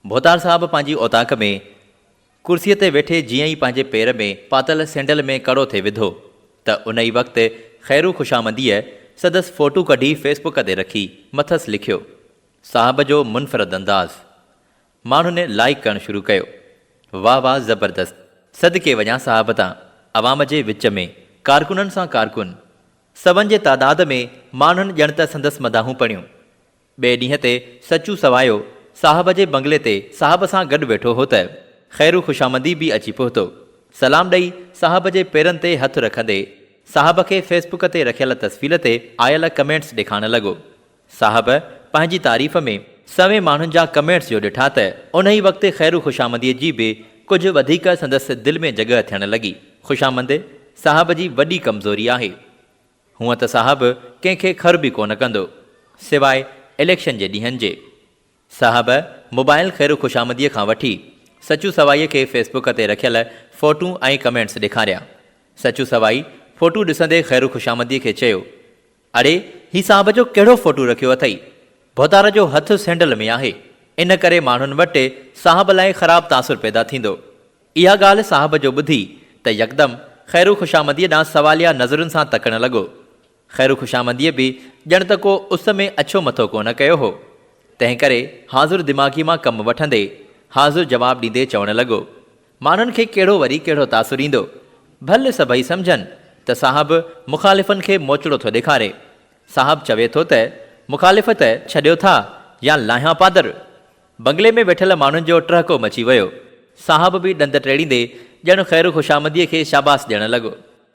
ڀوتار صاحب پنهنجي اوطاق ۾ ڪرسيء تي ويٺي جيئن ئي پنهنجي پير ۾ پاتل سينڊل ۾ ڪڙو ٿي وڌو ته ان ئي وقت خيرو خوشامنديء سندس فوٽو ڪڍي فيس بڪ تي رکي مٿس لکيو، صاحب جو منفرد انداز. ماڻهن لائيڪ ڪرڻ شروع ڪيو. واھ واھ زبردست. صدقي وڃان صاحب تان. عوام جي وچ ۾ ڪارڪنن سان ڪارڪن. سون جي تعداد ۾ ماڻهن ڄڻ ته سندس مداحون پڙهيون. ٻئي ڏينهن تي سچو سوايو صاحب جي بنگلي تي صاحب سان گڏ ويٺو هو ته خيرو خوشامدي به اچي پهتو. سلام ڏئي صاحب جي پيرن تي هٿ رکندي صاحب کي فيس بڪ تي رکيل تصوير تي آيل ڪمينٽس ڏيکارڻ لڳو. صاحب پنهنجي تعريف ۾ سوين ماڻهن جا ڪمينٽس جو ڏٺا ته انهي وقت خيرو خوشامديء جي به ڪجهه وڌيڪ سندس دل ۾ جڳهه ٿيڻ لڳي. خوشامند صاحب جي وڏي ڪمزوري آهي. هونء ته صاحب ڪنهن کي خر به ڪونه ڪندو، سواء اليڪشن جي ڏينهن جي. صاحب موبائل خيرو خوشامديء کان وٺي سچو سوائيء کي فيس بڪ تي رکيل فوٽون ۽ ڪمينٽس ڏيکاريا. سچو سوائي فوٽو ڏسندي خيرو خوشامديء کي چيو، اڙي هي صاحب جو ڪهڙو فوٽو رکيو اٿئي؟ ڀوتار جو هٿ سينڊل ۾ آهي، ان ڪري ماڻهن وٽ صاحب لاء خراب تاثر پيدا ٿيندو. اها ڳالهه صاحب جو ٻڌي ته يڪدم خيرو خوشامديء ڏانهن سواليه نظرن سان تڪڻ لڳو. خيرو خوشامديء به ڄڻ ته ڪو اس ۾ اڇو مٿو ڪونه ڪيو هو، تنهنڪري حاضر دماغي مان ڪم وٺندي حاضر جواب ڏيندي چوڻ لڳو، ماڻهن کي ڪهڙو وري ڪهڙو تاثر ايندو؟ ڀل سڀئي سمجهن ته صاحب مخالفن کي موچڙو ٿو ڏيکاري. صاحب چوي ٿو ته مخالفت ڇڏيو ٿا يا لاهيان پادر؟ بنگلي ۾ ويٺل ماڻهن جو ٽهڪو مچي ويو. صاحب به ڏند ٽيڙيندي ڄڻ خير خوشامديء کي شاباس ڏيڻ لڳو.